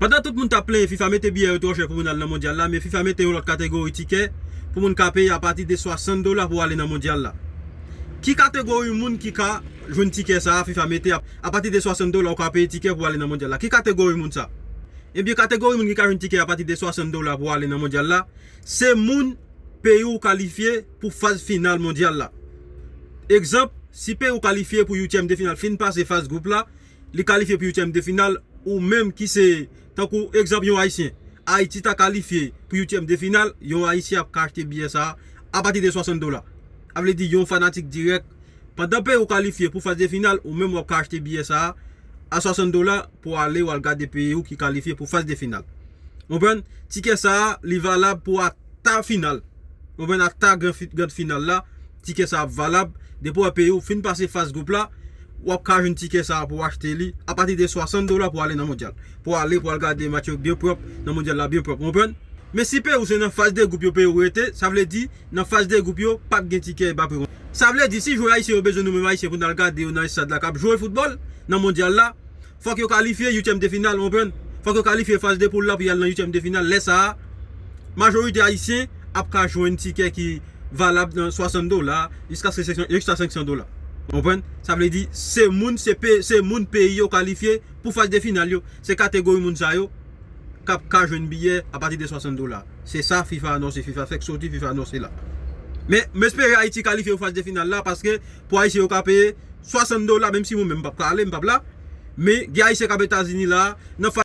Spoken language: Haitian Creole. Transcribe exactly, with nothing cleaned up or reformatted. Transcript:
Pandan tout moun t ap plenyen FIFA mete biyè yo twò chè pou moun al nan mondyal la, men FIFA mete yon lòt kategori tikè pou moun ka peye apati de swasant dola pou ale nan mondyal la. Ki kategori moun ki ka jwenn tikè sa a FIFA mete ap- apati de swasant dola ou ka peye tikè pou ale nan mondyal la? Ki kategori moun sa? Ebyen, kategori moun ki ka jwenn tikè apati de swasant dola pou ale nan mondyal la, se moun peyi w kalifye pou faz final mondyal la. Egzanp, si peyi w kalifye pou ityèm de final, fin pase faz gwoup la, li kalifye pou ityèm de final, ou menm ki se, tankou egzanp yon Ayisyen, Ayiti ta kalifye pou ityèm de final, yon Ayisyen ap ka achte biyè sa a apati de swasant dola. Sa vle di yon fanatik dirèk, pandan peyi w kalifye pou faz de final, ou menm w ap ka achte biyè sa a a swasant dola pou ale w al gade peyi w ki kalifye pou faz de final. Konprann? Tikè sa a, li valab pou ata final. Konprann? Ata gran fi- grand final la, tikè sa a ap valab. Depi w wè peyi w fin pase faz gwoup la, w ap ka jwenn tikè sa a pou w achte li apati de swasant dola pou ale nan mondyal. Pou ale, pou al gade match yo byen pwòp, nan mondyal la byen pwòp. Konprann? Men si peyi w se nan faz de gwoup yo peyi w rete, sa vle di, nan faz de gwoup yo, p ap gen tikè ba pri. Sa vle di, si jwè ayisyen yo bezwen nou menm Ayisyen pou n al gade yo nan estad la k ap jwe foutbòl, nan mondyal la, fòk yo kalifye ityèm de final, konprann? Fòk yo kalifye faz de poul la pou y al nan ityèm de final. Lè sa a, majorite Ayisyen ap ka jwenn tikè ki valab nan swasant dola, jiska senksan, jiska senksan dola. Konprann? Sa vle di, se moun, se pe- se moun peyi yo kalifye pou faz de final yo. Se kategori moun sa yo k ap ka jwenn biyè apati de swasant dola. Se sa FIFA anonse, FIFA fèk soti, FIFA anonse la. Men, m espere Ayiti kalifye pou faz de final la, paske pou Ayisyen yo ka peye swasant dola, menm si mwen menm m p ap ka ale, m p ap la. Men, gen Ayisyen k ap Etazini la, nan faz